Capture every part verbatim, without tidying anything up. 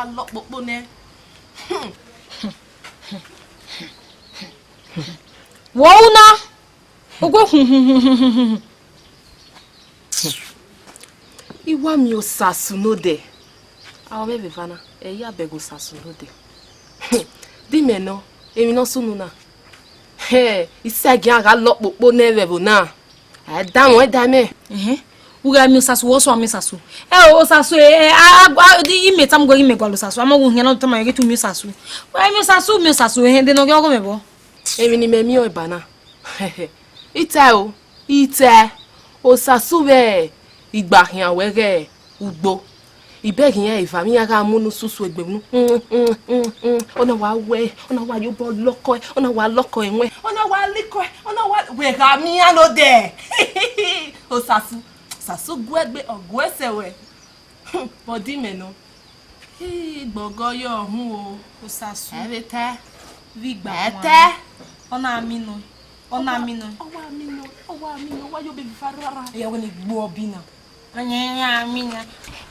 lọ kpokpo nẹ. Wẹ una, ugu khunkhunkhunkhun. I wa miẹn Osasu nodẹ. Aro mwẹ vbe eva na, ẹ i ya bẹghe Osasu nodẹ. Di mẹ nọ, emwi ne ọ sunu na. Hẹ, I sẹ gian gha lọ kpokpo nẹ vbe ẹvbo na. A i danmwẹ, ọ i da mẹ. Ẹhẹn. U gha miẹn Osasu, wẹ ọ sua miẹn Osasu. Ẹ o, Osasu, ẹ, ẹ, a, a, a, di imẹ tama uwẹ ghi mẹ gualọ Osasu, a ma wu khian ne ọ tama ẹre ghe te u miẹn Osasu. Wẹ miẹn Osasu, miẹn Osasu, ẹhẹn, de ne ọ ghi ọghe mwẹ vbọ. Emwi ne imẹ miẹn ọre ba na. I tae o, I tae. Osasu vbe igba khian wẹ ghẹ ugbo. Ibẹghe iran eva vbe iran gha mu unu susu egbe unu. Ọ na wa wẹ, ọ na wa ye obọ lọkọ ẹ, ọ na wa lọkọ ẹwẹn, ọ na wa likọ ẹ, ọ na wa wẹ gha miẹn iran nodẹ. Osasu, Osasu gu ẹgbe, ọ gu ẹsẹ ruẹ. Bọdi mẹ nọ. Igbọgọ yọ ọhun o. Osasu. Ẹ vbe tae. Vbe igba Ẹ khuan. Tae. Ọ na mi nọ. Ọ na mi nọ. Ọ wa mi nọ. Ọ wa mi nọ. Ọ wa yo baby fa rara. Ẹ ya wẹ ne gbu ọbi na.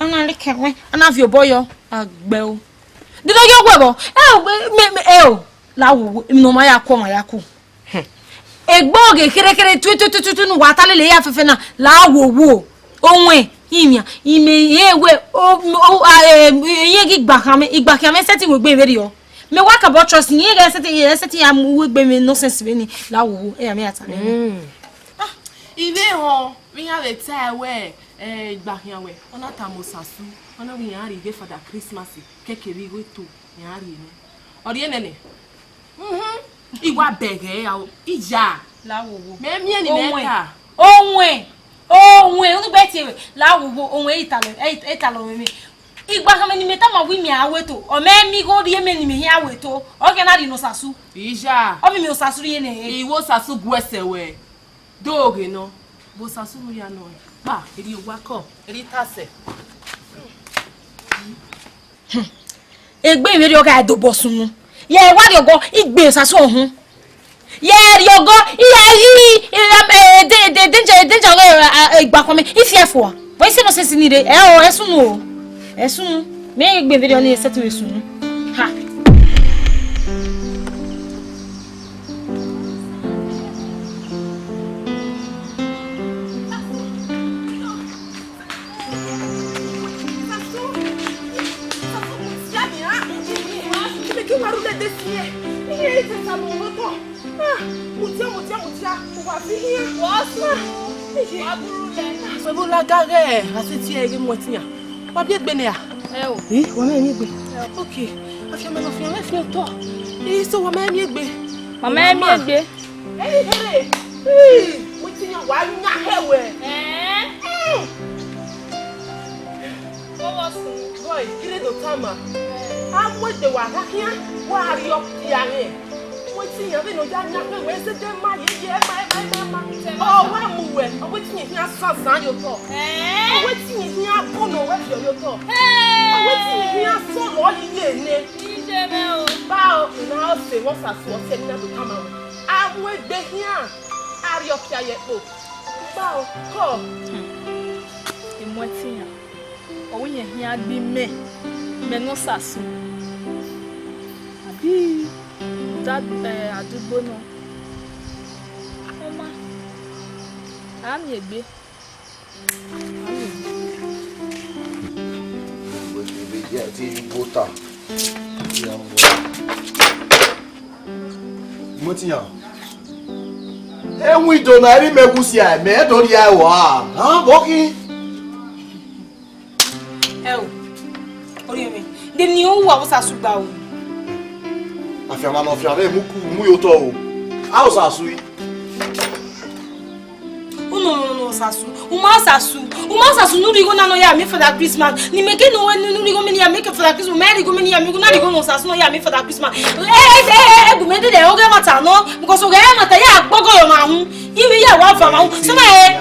Ọ na rre kẹwẹ. Ọ na viọ obọ yọ. Agbẹ o. Dede ọ yọ wẹ vbọ. Ẹ o, me, me, ẹ o. La wo wo. Emwi ne ọ ma ya ku, ọ ma ya ku. Egbe oge kherhe kherhe tutu tutu tutu ne uwa ta lele ya fẹfẹ na, la wo wo. Owẹn, imian, imẹ, ewe, o, o, a, e, iyen ghi gba khian mwẹ, igba khian mwẹ sẹtin wegbe vberriọ. Mẹ wa kabọ trust iyen ghe sẹtin, sẹtin ya mu wegbe mwẹ nonsense vbene, la wo wo, eya mẹ ya ta nẹ. Mm. Ah, I vbe họn, vbe iran vbe ta wẹ, eh, igba khian wẹ, ọ na tama Osasu, ọ na wẹ iran rhie ighe Father Christmas, kẹkẹ vbe igho eto, iran rhie nẹ. Ọ rhie nene. Mhm. I wa bẹghe ra o, I ya. La wo wo. Mẹ miẹn ni mẹ Owẹn. Ta. Owẹn. Owẹn. Unu gbe tie we. La wo wo. Owẹn, I talọ, I, I talọ mwẹ. Igba khama ni mẹ tama wẹ imẹ a wẹ eto. Ọ mẹ mi gho rhie mẹ ne imẹ hia wẹ eto. Ọ ghe na rhie ne Osasu. I ya. Ọ vbe miẹn Osasu rhie nẹ. I wẹ Osasu gu ẹsẹ wẹ. Do ghe nọ. Vbe Osasu nu ya nọ. Kpa, erriọ owa kọ. Erriọ itasẹ. Egbe vberriọ gha dobọ sunu. Ye wa rhiọgọ, I gbe Osasu ọhun. Ye rhiọgọ, I ya ghi, eh, eh, de, de, danger, danger ọghe, eh, eh, igba khuan mwẹ, I fiẹ fua. But I sẹ nonsense ni rre, ẹ o, ẹ sunu o. Ẹ sunu. Mẹ egbe vberriọ ni sẹtin vbe sunu. Ha. Mudia, mudia, mudia, uwa fi hian. Wọ sunu. Wa buru lẹ. Sẹ vbe u la ga ghẹ, a sẹ tie ẹre ghe mu ẹtin yan. Wa biẹ egbe nẹ ra? Ẹ o. Ẹ, wa mẹ miẹn egbe. Ok. Afianma ne ọ fian mwẹ fian otọ. Ẹ, so wa mẹ miẹn egbe. Wa mẹ miẹn egbe. Ẹ, here. Ẹ, mu ẹtin yan wa yan hẹ wẹ. Ẹ. Boy, kire do tama. A mu egbe wa gha khian, wa rhie ọpia mwẹ. Wẹ te iran vbene ọ ya yan khẹ wẹ zẹdẹ ma ye ye ẹma, ẹma, ẹma, ẹma. Ọ wa mu wẹ, ọ wẹ te iran khian zanzan ye otọ. Ọ wẹ te iran khian bu ne ọ wẹ viọ ye otọ. Ọ wẹ te iran khian sọlọ yi ye ne. Ba o, na ọ se wọ sa su ọtẹ ni na do tama wẹ. A mu egbe khian, a rhie ọpia ye ẹkpo. Ba o, kọ. Emu ẹtin yan. Ọ wẹ iyẹn khian gbe imẹ, imẹ ne Osasu. Abi da, eh, adugbo nọ. Ọ ma, a miẹn egbe. A miẹn egbe. Ebe ya ti yu bota. Mo ti yan. Ewindow na, erha imẹ wu sia, mẹ do rhia ẹre ua. Hàn, vbọ khin? Ẹ o, orhiọn mwẹ, de emwi ne u ru wa vbe Osasu gba o. Afianma ne ọ fian vbe mu ku, mu ye otọ o. A Osasu yi. Unu, unu, unu, Osasu. U ma Osasu. U ma Osasu ne u rhie igho na ne ọ ya miẹn Father Christmas. Ne imẹ ke ne uwẹ ne u rhie igho mẹ ne I ya miẹn ke Father Christmas. U ma rhie igho mẹ ne I ya miẹn igho na rhie igho ne Osasu ne ọ ya miẹn Father Christmas. Ẹ, ẹ, ẹ, ẹ, gu mẹ dede, ọ ghẹ ẹmwata nọ. Because ọ ghẹ ẹmwata, ya gbọgọ yọ ma hun. Ivbi ya wa va ma hun. Sẹ ma e.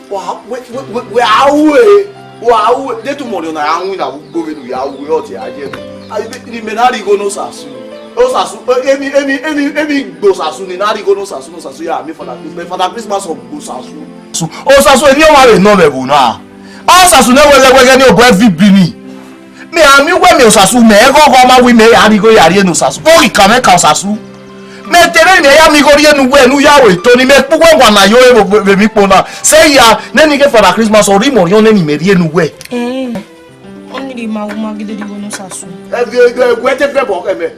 Wa, wẹ, wẹ, wẹ, wẹ a ru e, wa ru e, de tu mọni na ya winna vbe ugbo vbene u ya ru e, ọ te a ye mwẹ. A, imẹ, imẹ na rhie igho ne Osasu. Osasu, emi, emi, emi, emi gbe Osasu ni na rhie igho ne Osasu, ne Osasu ya miẹn Father Christmas, Father Christmas ọ gbe Osasu. Osasu, eni ọmwa vbe nọ mwẹ ẹvbo na. Osasu ne wẹghẹ wẹghẹ ni obọ ẹvbi bi ni. Mẹ a miẹn uwẹ miẹn Osasu, mẹ ghọghọ ma wẹ mẹ ya rhie igho ya rhie ne Osasu. Vbọ ghi ka mwẹ ka Osasu? Mẹ te rhie mẹ ya miẹn igho rhie ne uwẹ ne u ya ru eto ni, mẹ kpe uwẹ wa na yo vbe, vbe, vbe emwi kpo na. Sẹ hia, nene ighe Father Christmas, ọ rhie imẹ orhiọn nene imẹ rhie ne uwẹ. Ẹn, ọnii rhie ima, u ma gele rhie igho ne Osasu. Ẹ viẹ, ẹ, wẹ te fẹ bọ khẹ mẹ.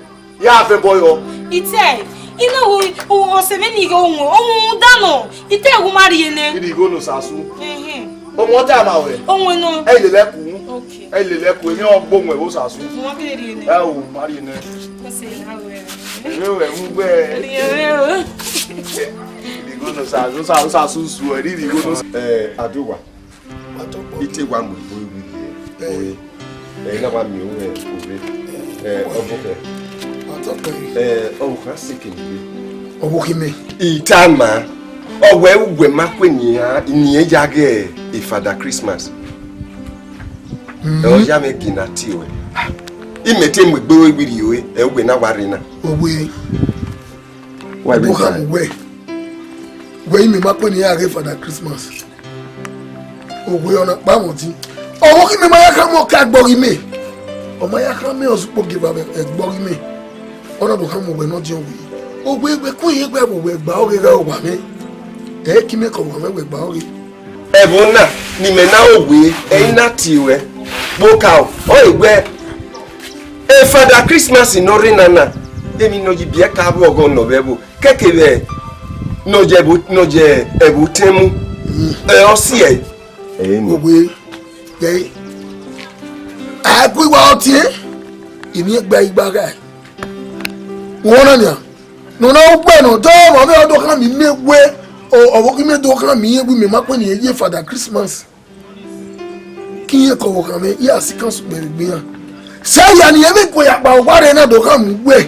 Ya fẹ bọ yọ. Itẹ, I na wo, o, ọse mwẹ ni ighe ọwẹn, ọwẹn u danọ. Itẹ, u ma rhie nẹ. Rhie igho ne Osasu. Ẹhẹn. Ọmọ ta ma wẹ. Ọwẹn nọ. Ẹ lele ku. Okay. Ẹ lele ku, emwi ọgbọ wẹn vbe Osasu. Mo wa kele rhie nẹ. Ẹ o, ma rhie nẹ. Mo se na wẹ. Ẹ wẹ mu gbẹ. Rhie wẹ o. Rhie igho ne Osasu, Osasu, Osasu su, ẹ rhie igho ne Osasu. Ẹ, Aduwa. Wa tọ kpọ. I te wa mu igho iwiri ẹre. Ẹ. Ore. Ẹ, na wa miẹn ore ore. Ẹ, ọvbokhan. Wa tọ kpọ. Ẹ, ọvbokhan sẹ kẹ igbe. Ọvbokhan mẹ. I tama. Ọ wẹ uwẹ ma kue nian, nian ya ghe e Father Christmas. Ẹ, ọ ya mwẹ gina tie ruẹ. Imẹ te mu egbe ore iwiri ore, ẹ, uwẹ na wa rre na. Owe. Wa gbe Ọvbokhan ta. Mu wẹ. Wẹ imẹ ma kue nian ya ghe Father Christmas. Owe ọna kpa mwẹ ọdin. Ọvbokhan mẹ ma ya khama ọka ẹgbọghe mẹ. Ọ ma ya khama ọzukpo gieva vbe ẹgbọghe mẹ. Ọ na do khama uwẹ ne ọ diọn wẹ. Owe wẹ kun ihe gbe vbe uwẹ gba ọghe gha owa mwẹ. Ẹ i ke imẹ ke owa mwẹ wẹ gba ọghe. Ẹvbo na ne imẹ na ro wẹ, ẹ i na tie ruẹ. Kpokaro, ọ i wẹ, e Father Christmas ne ọ rre na na, emwi ne ọ ye ibiẹka vbe ọghọ nọ vbe ẹvbo. Kẹkẹ vbe ne ọ ye ẹvbo, ne ọ ye ẹvbo otẹn mu, ẹ, ọ si ẹe. Ẹre nọ. Owe, ghe, a gu iwa ọtiẹn, emwi egbe igba ghae. Wẹ ọna nian, ne ọ na ru ugbẹ nọ, dọ ọmwa mwẹ ọ do khama imẹ wẹ, ọ, ọvbokhan mẹ do khama irẹn wẹ imẹ ma kue ne irẹn ye Father Christmas. Ke irẹn ke ọvbokhan mwẹ, iran si kan sukpẹ vbe egbe iran. Sẹ hia ne irẹn vbe gue ya kpa owa rre na do khama uwẹ,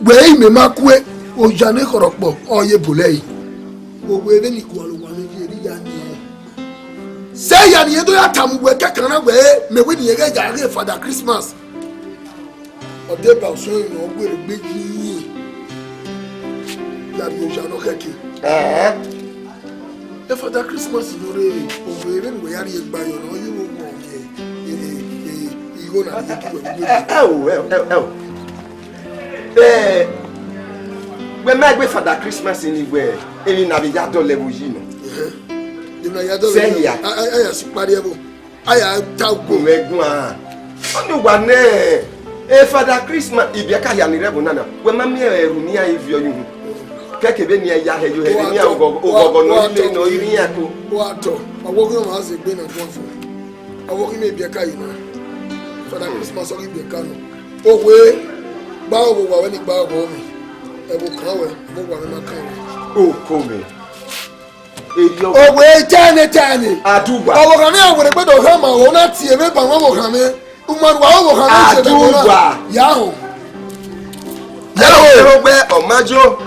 wẹ imẹ ma kue, oya ne khọrọkpọ, ọ ye bolẹ ẹre. Owe vbene igualọ owa mwẹ viẹ, erha iran nian. Sẹ hia ne irẹn do ya tama uwẹ kẹkan na wẹ, mẹ wẹ ne irẹn ghẹ ya ghe Father Christmas. Ọ deba ọsuẹn ne ọ werriegbe yi ya rrie oya ne ọ khẹke. Ẹhẹn. E Father Christmas ne ọ rre, owe vbene uwẹ ya rhie gba yọ ne ọ ye vbe owa ọghe, e, e, e, igho na rhie gie uwẹ vbe uwẹ. Ẹ, ẹ, ẹ, ẹ, ẹ, wẹ ma gbe Father Christmas ni wẹ, emwi na vbe ya dọlọ ẹvbo yi nọ. Ẹhẹn. Emwi na ya dọlọ Sẹ ẹvbo. Hia. A, a, a ya si kpariẹ ẹvbo. A ya ta ugbomwẹ guan. Ọnii wa nẹ, e Father Christmas, ibiẹka hia ni rre ẹvbo na na, wẹ ma miẹn ẹrhu ne iran viọ ye uhunmwu. Kẹkẹ vbene iran ya hẹ ye ohẹ, vbene iran oghọghọ, oghọghọ ne ọ i le, ne ọ i rre iran ẹko. Wa tọ, ọvbokhan mẹ ma zẹ egbe na guan fo. Ọvbokhan mẹ ibiẹka yi na. Father Christmas ọ ghi ibiẹka nọ. Owe, gba owa wẹ ne I gba owa mwẹ. Ẹvbo kan wẹ, ọvbokhan mwẹ ma kan wẹ. Oko mwẹ. Erriọ. Owe tẹne tẹne. Aduwa. Ọvbokhan mwẹ a werriegbe do khama, ọ na tie mwẹ ba mwẹ ọvbokhan mwẹ. U ma rua ọvbokhan mwẹ je ẹvbo na. Aduwa. Ya họn. Ya họn. Ẹrọgbẹ ọ ma yo.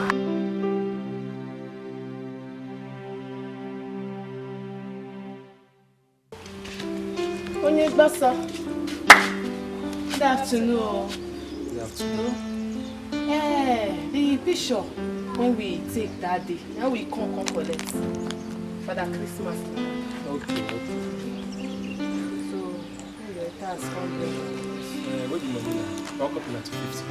Onye gbasa. Good afternoon. Good afternoon. Eh, the picture when we take that day, now we come, come collect Father Christmas. Okay, okay. So, when your tax come bring. Eh, where the money now? One copy na two fifty.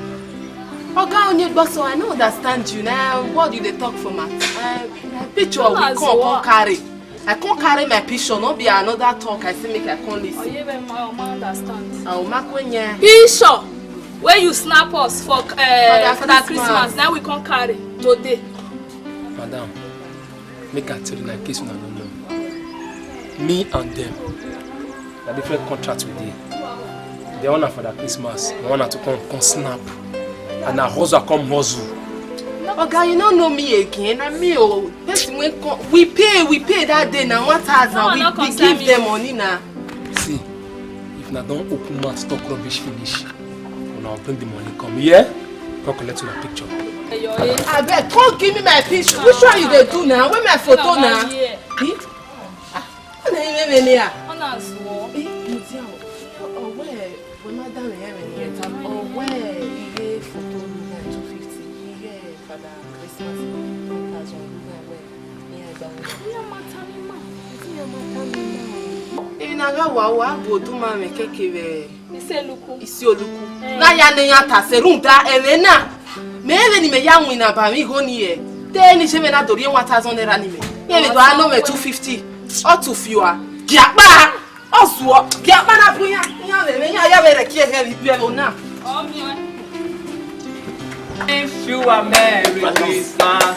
Oga Onyegboso, I no understand you. Now, what you dey talk for mouth? Uh, na picture we come, come carry. I come carry my picture, no be another talk. I say make I come listen. Oye, well, ma, ma understand. Ah, o ma kwenye. Picture wey you snap us for, eh, Father, Father Christmas. Christmas, now we come carry today. Madam, make I tell you, like, case una no know. Me and them, na different contract we dey. The one na Father Christmas, the one na to come, come snap. And na hustle, come hustle. Oga, you no know me again. Na me o. Person wey come, we pay, we pay that day na one thousand. We, we give them money na. See, if una don open mouth talk rubbish finish, una bring the money come. You hear? Come collect una picture. Abeg, come give me my picture. Which one you dey do now? Where my photo now? Eh? Ah, ọ na ime me nia. Ọ na zuọ. Eh, mudia o. Ọ wẹ, wẹ ma da me here me here. Ọ wẹ, ighe photo me na two fifty. Ighe Father Christmas, one thousand. Ọ wẹ, iran gba wẹ. Iran ma ta mi ma. Iran ma ta mi ma. Emwi ne a gha wa, wa bu oduma mwẹ kẹkẹ vbe Isi Oluku. Isi Oluku. Eh. Na ya ne iran ta sẹ rhunmwuda ẹmwẹ na. Mẹ vbene imẹ ya winna ba mwẹ igho ni hẹ. Te ne iye mwẹ na do rhie one thousand naira ne imẹ. Iran vbe do a nọ mwẹ two fifty. Ọ tu fi ua. Giakpa. Ọ zuọ. Giakpa na bu iran. Iran vbe, iran ya vbe rẹki ẹghẹ vbe ibi ẹvbo na. Ọ miẹn. Wish you a Merry Christmas.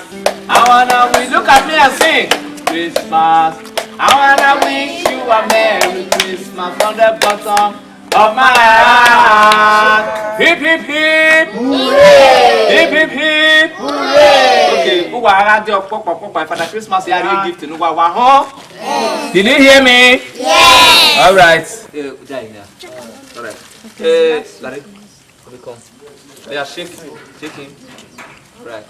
I wanna wish, look at me and sing. Christmas. I wanna wish you a Merry Christmas from the bottom of my heart. Hip, hip, hip. Hooray. Hip, hip, hip. Hooray. Okay, who are the pop, pop, pop, Father Christmas? Yeah, gift, no, wah, wah, huh? Did you hear me? Yes. All right. Eh, Jai, yeah. All right. Eh, Larry, come, come. Yeah, shake, shake him. Right.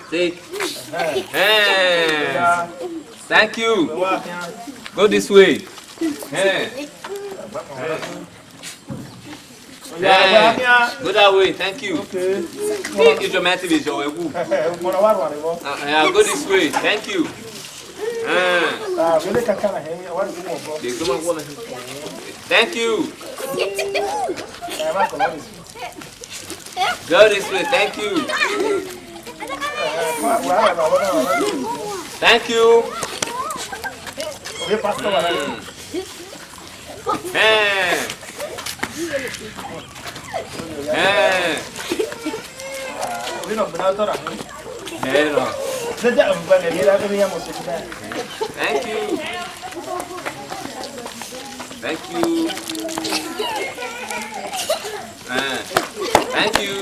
Take. Eh. Thank you. Go this way. Eh. Eh. Go that way. Thank you. Okay. Ìjọ mẹ ti lè jọ ẹ̀wù. Uh, yeah, go this way. Thank you. Eh. They go my woman. Thank you. Go this way. Thank you. Thank you. Mm. Eh. Eh. Eh, no. Thank you. Thank you. Eh, thank you.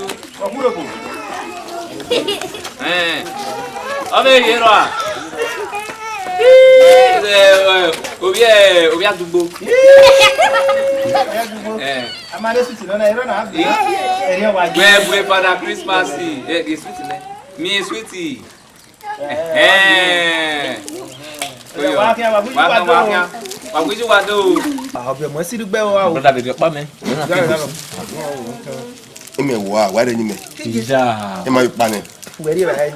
Eh, ọ vbe rhie rua. Eh, eh, ovbi, eh, ovbi adugbo. Eh. Wẹ bu Father Christmas, eh, eh, sweet nẹ. Mi sweet. Eh. Wa khian, wa wiji wa do. Ah, ọbiọmọ esi rhugbe wa o. Brother, vbe ọkpa mẹ. Imẹ wa, wa rẹ ni mẹ. Iya. Ẹ ma yo kpa nẹ. Wẹ rri evbare.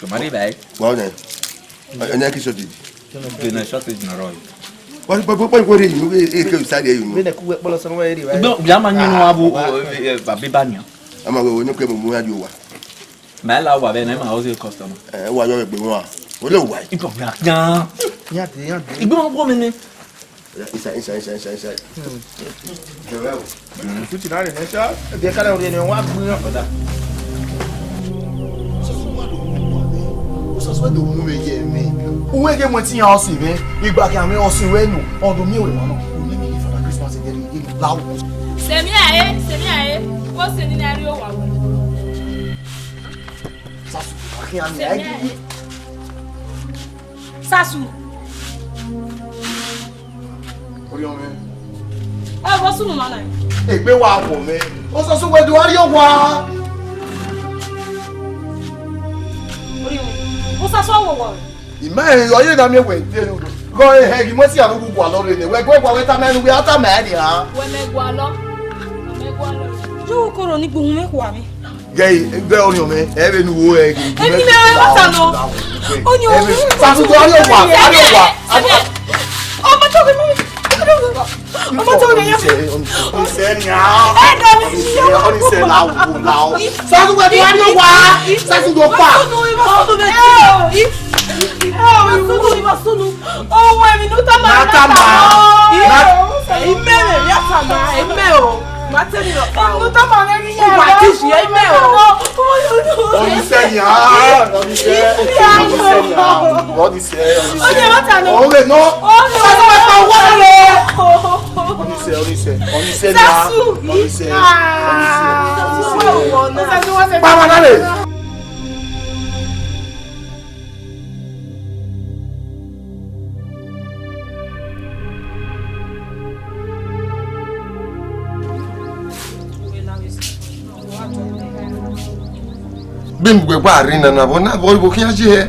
Wẹ ma rri evbare. Wa nẹ. Ẹ nẹ ki shortage. Vbe nẹ shortage nọ rrọọ. Wa, wa, wa, wa, wa rre yi, e, e, ke side yi. Vbe nẹ ku wẹ kpọlọ sẹ nọ wẹ rri evbare. Bia ma yin nu wa bu, ah, eh, eh, ba, bi ba nian. Ama wẹ, wẹ ne ke mu mu ya di owa. Ma la owa vbe nẹ, ma o sẹ customer. Eh, wa yọ vbe egbe wan. O le wa. Ibo ya yan. Yan de, yan de. Igbe wan wo mi ni. Inside, inside, inside, inside, inside. Hmm. Jọ̀wọ́ o. Fifty naira nẹ sha. Ẹbí ẹ ká lẹ wọlé ni wọ́n á gbin yàn. Brother. Sọsọ wa do mu wa mẹ. Sọsọ wa do mu mẹ yẹ mẹ. Uwe ke mo ti yan ọsẹ mẹ. Igba ke amẹ ọsẹ wẹ nu. Ọdún mi ò lè wà náà. Uwe mi Father Christmas ẹ gẹ̀rì ẹ la o. Sẹmi ẹ, sẹmi ẹ. Wọ́n ṣe nínú ẹrí òwà wẹ̀. Sasu, akhin ami ai. Sasu. Oriọmẹ. Ẹ vọ sunu ma na. Egbe wa wọ mẹ. O Sasu wẹ do ari owa. Oriọmẹ. O Sasu wọ wọ. Ima e yọ ye da mi wẹ de lu. Gọ e hẹ gi mo si anu gu alọ re ne. Wẹ gbe gua wẹ ta mẹ nu wẹ ata mẹ ni ha. Wẹ mẹ gua lọ. Wẹ mẹ gua lọ. Ju koro ni gbohun mẹ kua mi. Gẹ, gẹ ọnii ọmẹ, ẹ vbe nu wo ẹ gẹ. Emi mẹ ẹ bata nọ. Ọnii ọmẹ. Sasu do ari owa, ari owa. Ọmọ tó kẹ mi. Ọmọ tó kẹ mi. Ọnii sẹ ni a. Ẹ dọ mi. Ọnii sẹ la o, la o. Sasu wẹ do ari owa. Sasu do pa. Sunu, ima sunu mẹ. Ima sunu, ima sunu. Owo emi nu tama. Na tama. Ime mẹ, ya tama, ime o. Ma te mi lọ pa o. Wa ti si eme o. Ọnii sẹ ya, ọnii sẹ, ọnii sẹ ya, ọnii sẹ, ọnii sẹ. Ọnii wa ta nọ. Ọnii nọ. Ọnii wa ta nọ. Ọnii sẹ, ọnii sẹ, ọnii sẹ ya, ọnii sẹ, ọnii sẹ. Pa wa na le. Bi mu gbe gba rri nana vbọ na vbọ igho khian ye hẹ.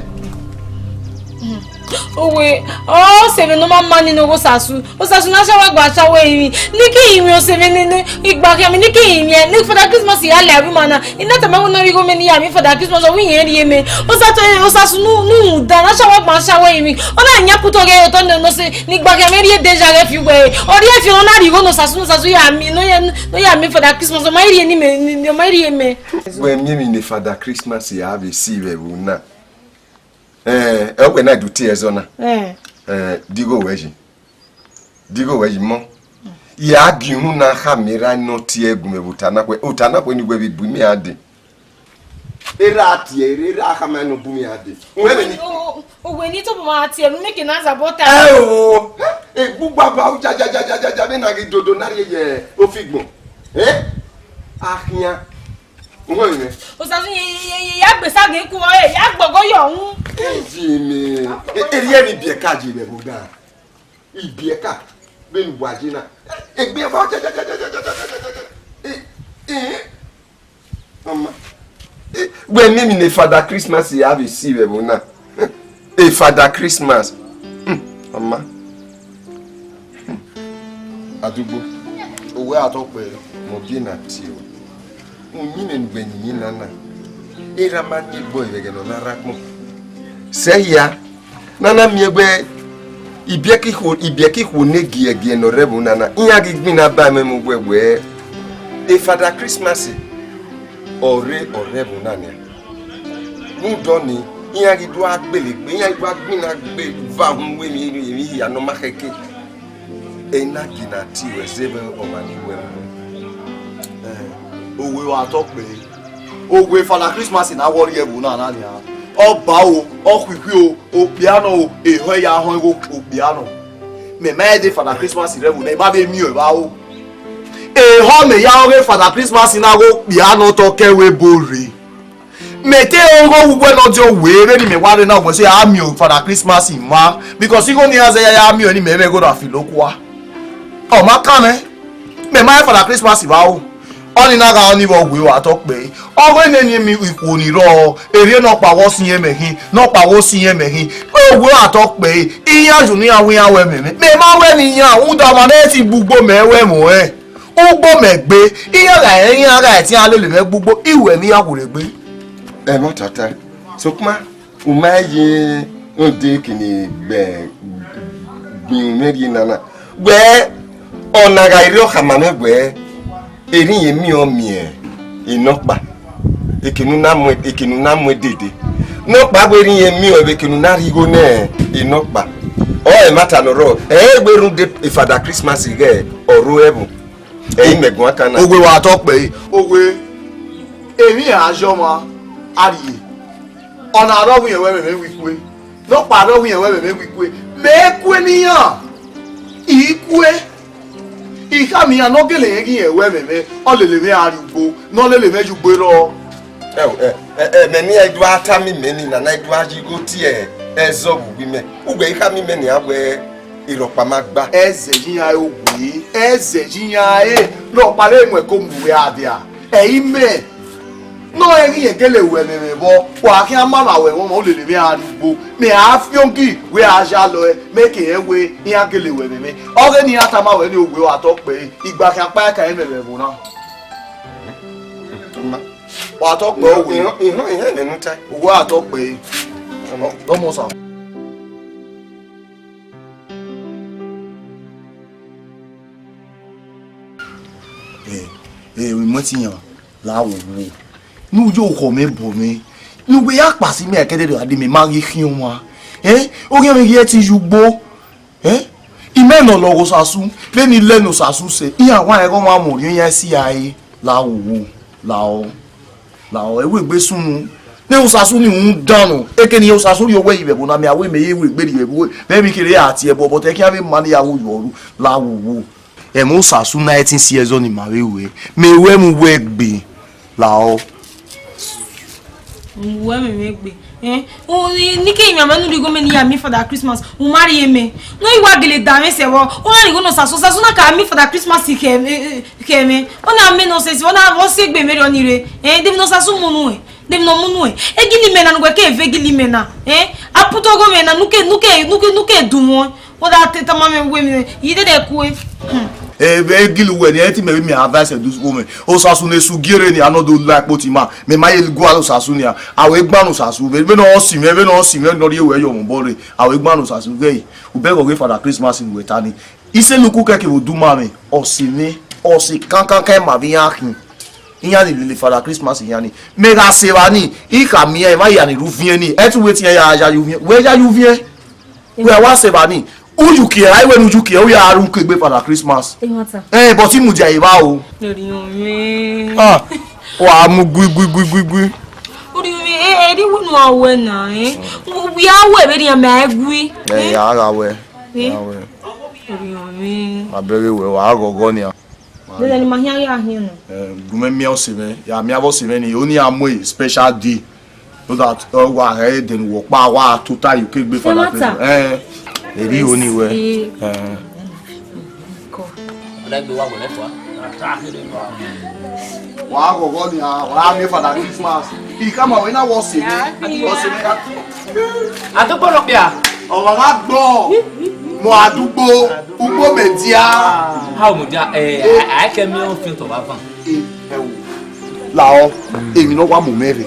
Owe, ọ sẹ vbe ne ọ ma ma ni ne owo Osasu. Osasu na shawa gba shawa emwi. Ne ke rinmwian ọse vbe ne, ne, igba khian mi ne ke rinmwian. Ne Father Christmas ya lẹ avbe ima na. I na tama wẹ ne ọ rhie igho mẹ ne I ya miẹn Father Christmas, ọ wẹ irẹn rhie mẹ. Osasu, Osasu nu, nu da, na shawa gba shawa emwi. Ọ na yan kutọ ghe otọ nẹ nọ sẹ, ne igba khian mẹ rhie de ya ghẹ fi uwẹ. Ọ rhie fi ọ na rhie igho ne Osasu, ne Osasu ya miẹn, ne ọ ya, ne ọ ya miẹn Father Christmas, ọ ma rhie ne mẹ, ne, ne ọ ma rhie mẹ. Wẹ miẹn emwi ne Father Christmas ya vbe si vbe ẹvbo na. Eh, ẹ wẹ na do tie ẹzọ na. Eh. Eh, digho wẹ yi. Digho wẹ yi mọ. Ya gie unu na khama erha ne ọ tie gu mwẹ vbe ota na khuẹ, ota na khuẹ ni wẹ vbe bu imẹ a dee. Erha tie, erha khama ne ọ bu imẹ a dee. Wẹ vbe ni. O, o, o, wẹ ni to bu ma tie, unu ke na za bọ ta. Ẹ o, egbugba ba u ja ja ja ja ja ja, vbe na ghi dodo na rhie ye ofigbọn. Eh? Akhian. Uwẹ vbe nẹ? Osasu ye, ye, ye, ya gbe sa ghe ku, ẹ, ya gbọgọ yọ unu. Eji mẹ. E, erriọ ni ibiẹka je vbe ẹvbo ga. Ibiẹka, vbene uwa je na. Egbe ẹvbo ja, ja, ja. E, e, mama. E, wẹ miẹn emwi ne Father Christmas ya vbe si vbe ẹvbo na. E Father Christmas. Hmm, mama. Hmm. Adugbo, owẹ a tọ kpẹre. Mẹ ọ gie na tie o. Uyinmwẹ ne ugbẹn yin na na, erha ma ni egbe ẹre vbe ẹghẹ ne ọ na rre agbọn. Sẹ hia, ne a na miẹn wẹ ibiẹka ikhuo, ibiẹka ikhuo ne giẹgiẹ ne ọ rre ẹvbo na na, iran ghi gbinna ba mwẹ mu wẹ wẹ, e Father Christmas ọ rre, ọ rre ẹvbo na nian. Rhunmwuda ọnii, iran ghi do gha gbele egbe, iran ghi do gha gbinna gbe va uhunmwu emwi, emwi hia ne ọ ma khẹke. Ena gina tie ruẹ zẹ vbe ọmwa ni wẹ ruẹ. Eh, owẹ wa tọ kpẹre. Owẹ Father Christmas na wọ rri ẹvbo na na nian. Ọ ba o, ọ khuikhui o, okpia nọ o, ehọ ya họn igho okpia nọ. Mẹ ma rẹn de Father Christmas rre ẹvbo na, I ma vbe miẹn ọẹn vbe aro. Ehọ mẹ ya rẹn ọghe Father Christmas na ghe okpia nọ tọ kẹ ẹvbo ebo rre. Mẹ te rẹn ọghe uwẹ ne ọ diọn wẹ vbene imẹ wa rre na, uwẹ sẹ a miẹn Father Christmas ma, because igho ne iran zẹ ya, ya miẹn ọẹn ne imẹ mwẹ igho na fi lo okua. Ọ ma kan mwẹ, mẹ ma rẹn Father Christmas vbe aro. Ọnii na gha ọnii vbe owẹ wa tọ kpẹre. Ọghe nene emwi ikhuo ni rrọọ, erriọ nọkpa wẹ ọ si irẹn mẹ khin, nọkpa wẹ ọ si irẹn mẹ khin. Owẹ wa tọ kpẹre, iran ju ne iran wẹ iran wẹ ẹmwẹ mwẹ. Mẹ ma wẹ ne iran, rhunmwuda ọmwa ne ẹ ti gbe ugbo mẹ wẹ ẹmwẹ ọnrẹn. Ugbo mẹ gbe, iran gha rẹn, iran gha ẹtin a lele mwẹ gbe ugbo, I wẹ ne iran khuẹrhẹ gbe. Ẹmwata ta, sokpan, u ma ye rhunmwuda kene gbe, gbinru mwẹ rhie nana. Wẹ, ọna gha rre ọ khama mwẹ wẹ, erha irẹn miẹn ọ miẹn enọkpa, ekene u na mu, ekene u na mu dede. Nọkpa wẹ erha irẹn miẹn ọ vbe ekene u na rhie igho nẹ enọkpa. Ọ ẹmwata ne ọ rrọọ, ẹ i wẹ rhunmwuda Father Christmas ighẹ ọ rre ẹvbo. Ẹ i mẹ guan kan na. Owẹ wa tọ kpẹre. Owẹ, emwi a yọ ọmwa, a rhie. Ọna rrọọ wẹ irẹn wẹ ẹmwẹ mwẹ wẹ I kue. Nọkpa rrọọ wẹ irẹn wẹ ẹmwẹ mwẹ wẹ I kue. Mẹ kue ne iran. I kue. I khama iran ne ọ gele rẹn ghe irẹn wẹ ẹmwẹ mwẹ, ọ lele mwẹ a rrie ugbo, ne ọ lele mwẹ ye ugbo rrọọ. Ẹ, ẹ, ẹ, ẹ, mẹ ne I do a tama imẹ nii na, ne I do a ye igho tie ẹzọ vbe uwu imẹ. Uwẹ i khama imẹ nian wẹ, Erhọkpa ma gba. Ẹzẹ yi iran re owe, ẹzẹ yi iran re, ne ọkpa vbe mu ẹko mu uwẹ a dia. Ẹ i mẹ. Ne ọ rẹn ghi rẹn gele ru ẹmwẹ mwẹ vbọ, wa khian ma vbe aro ẹmwẹ ọmwa, u lele mwẹ a rrie ugbo. Mẹ a fian gi wẹ a ya lọe, mẹ ke rẹn wẹ iran gele ru ẹmwẹ mwẹ. Ọghe ne iran tama wẹ ne owe wa tọ kpẹre, igba khian kpa ẹkan ẹmwẹ vbe ẹvbo na. Wa tọ kpẹre owe. Ihọn, ihọn, ihọn ẹmwẹ ne u ta. Owe wa tọ kpẹre. Ọmọ sa. Eh, eh, imọtiyan la wo wo. Nu yo khọ mẹ bọ mẹ. Nu wẹ ya kpasi mẹ kẹdẹdẹ a de mẹ ma ghi khian ọmwa. Eh, oghian mwẹ ghi ẹtin ye ugbo. Eh? Imẹ ne ọ lọghọ Osasu, vbene I lẹ ne Osasu sẹ, iran wa ẹghẹ ọmwa mu orhiọn iran si a re. La wo wo, la ọ. La ọ, ẹ wegbe sunu. Ne Osasu ni rhunmwuda nọ, ekene Osasu rhie owẹ yi vbe ẹvbo na, mẹ a wẹ mẹ ye wegbe rhie vbe ẹvbo, vbe emwi kherhe a tie ẹbọ, but ẹ khian vbe ma ne ya wo yọ ru, la wo wo. Ẹmwẹ Osasu na ẹtin si ẹzọ ne ima vbe ru ẹre, mẹ ru ẹmwẹ uwẹ gbe, la ọ. Uwẹ mẹ mẹ gbe. Eh, o, ni, ni ke ima ma nu rhie igho mẹ ne I ya miẹn Father Christmas, u ma rhie mẹ. Ne I wa gele da mwẹ sẹ vbọ, u na rhie igho ne Osasu, Osasu na ka miẹn Father Christmas khẹ, eh, eh, khẹ mwẹ. Ọ na mẹ nonsense, ọ na vbe ọ si egbe mwẹ rriọ ni rre. Eh, de emwi ne Osasu mu nuẹn, de emwi ne ọ mu nuẹn. Egili mẹ na ne uwẹ ke ve egili mẹ na. Eh, a Putu ọghọ mwẹ na, nuke, nuke, nuke, nuke du wọn. Wọ da te tama mwẹ wẹ mẹ, I dede kue. Hmm. Ebe gili wẹ ni, ẹ ti mẹ vbe mi advice do wo mẹ. Osasu ne su giere ni, a nọ do la kpoti ma. Mẹ ma ye gua Osasu nia. A wẹ gban Osasu, vbe, vbe nọ si mwẹ, vbe nọ si mwẹ, nọ rhie wẹ yọ mọ bọ re. A wẹ gban Osasu ghe. U bẹghe ọghe Father Christmas ne uwẹ ta ni. Ise luku kẹke vbe oduma mwẹ, ọ si mwẹ, ọ si kankankan ma vbe iran khin. Iran ni lele Father Christmas iran ni. Mẹ gha sẹ evba ni, I khama iran, emwa hia ni rre uviẹn ni, ẹ te wẹ te iran ya, ya ye uviẹn. Wẹ ya ye uviẹn. Wẹ wa sẹ evba ni. U yu kie, a i wẹ ne u yu kie, u ya ru ke egbe Father Christmas. Ẹ, but I mudia evba o. Orhiọn mwẹ. Ah, wa mu gui, gui, gui, gui, gui. Orhiọn mwẹ, ẹ, ẹ, ẹ, wẹ ne a wẹ na, ẹ. Wẹ a wẹ vberriọ mẹ a gui. Ẹ, ya gha wẹ. Ẹ? Ya wẹ. Orhiọn mwẹ. Ma bẹghe wẹ, wa ghọghọ nia. Dede ne ima khian ghi a khian nọ. Eh, gu mwẹ miẹn ọse mwẹ, ya miẹn avbe ọse mwẹ ni, oni a mu special day. So that, eh, wa hẹ edẹ ne uwẹ ọkpa, wa tota yo ke egbe Father Christmas. Eh, eri oni wẹ. Eh. Ọdagbe wa wẹ mẹ fua. Wa ghọghọ nia, wa miẹn Father Christmas. I khama wẹ na wẹ ọse mwẹ, ọse mwẹ. Adugbo nọ kpia. Ọmwa gha gbọ mu adugbo, ugbo mẹ dia. Ha mu dia, eh, a ke miẹn ọfian tọ vbe avan. Eh, ẹ wo. Lahọ, emwi ne ọ wa mu mẹ rre.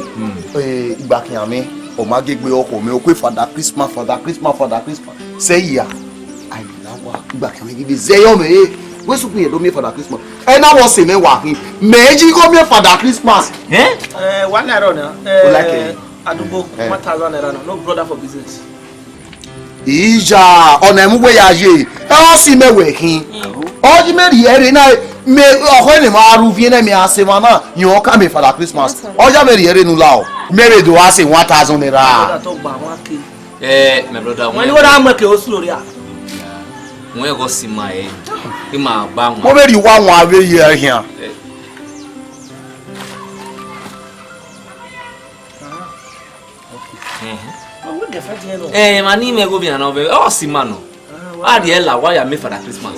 Eh, igba khian mwẹ, ọ ma ghe egbe ọkhọ mẹ, ọ kue Father Christmas, Father Christmas, Father Christmas. Sẹ hia, a i na wa, igba khian mwẹ ghi vbe zẹ yọ mẹ, eh, wẹ sukun yẹ do miẹn Father Christmas. Ẹ na wẹ ọse mwẹ wa khin, mẹ i ji gho miẹn Father Christmas. Eh? Eh, one naira na. O like it? Adugbo, eh, one thousand naira na. No brother for business. Ija, ọna emu wẹ ya ye, ẹ ọ si mẹ wẹ khin. Ọ ji mẹ rhie ẹre na, mẹ ọkhọ ne ma ru viẹ nẹ mẹ a sẹ emwa na, yọn ka mẹ Father Christmas. Ọ ya mẹ rhie ẹre nu la o. Mẹ vbe do a sẹ one thousand naira. Brother, talk about one K. Eh, my brother, wẹ ni wẹ da mẹ ke o slow ya. Wẹ gọ si ma e. I ma ba wọn. Mo vbe rhie uwa wan vbe ye khian. Eh, ma ni mẹ gho vbe na vbe, ọ si ma nọ. A rhie la, wa ya miẹn Father Christmas.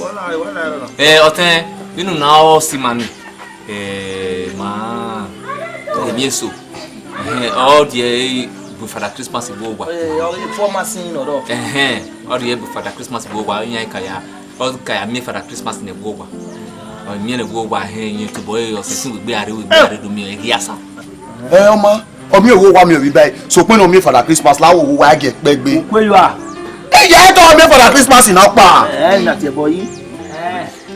Eh, ọtẹn, inu na ọ si ma ni. Eh, ma, emi eso. Eh, ọ rhie bu Father Christmas gbe owa. Eh, ọ rhie former sin nọ dọ. Eh, ọ rhie bu Father Christmas gbe owa, iran ka ya, ọ ka ya miẹn Father Christmas ne gbe owa. Ọ miẹn ne gbe owa, eh, iran tobọ, eh, ọ sẹtin wegbe are, wegbe are do miẹn, eh, ghi asa. Eh, ọma. Ọ miẹn owa miẹn ovbi ba, sokpan ne ọ miẹn Father Christmas, la wo owa gie kpẹgbe. Ukpe yọ a. Iya, ẹ tọ miẹn Father Christmas na kpa. Ẹ na tiẹ bọ yi.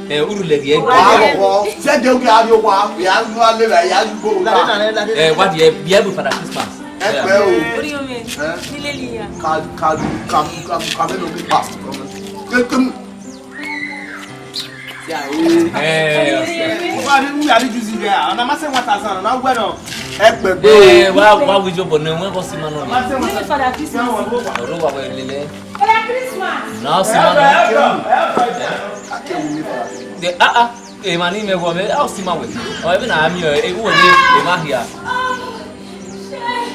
Ẹ, uru lẹ ghiẹ. Wa rọkọ, sẹ de oge a ri owa, ya lu a lera, ya lu gbo owa. Ẹ, wa di ẹ, bi ẹ bu Father Christmas. Ẹ pẹ o. Orhiọn mwẹ, ni lele iya. Ka, ka, ka, ka, ka, me no be past. Kekem. Eh, ọsẹ. Ọba ni wu ya ni juice vẹ, ọna ma sẹ one thousand, ọna wẹ nọ. Ẹ pẹgbe o. Eh, wa, wa wi jobọ nẹ, wẹ kọ si ma nọ. Ma sẹ one thousand. Father Christmas. Ọrọ wa wẹ lele. Father Christmas. Na si ma nọ. De, ah, ah. Emwa ni mẹ wọ mẹ, a si ma wẹ. Ọ, ebe na mi, e, u wẹ, e ma hia.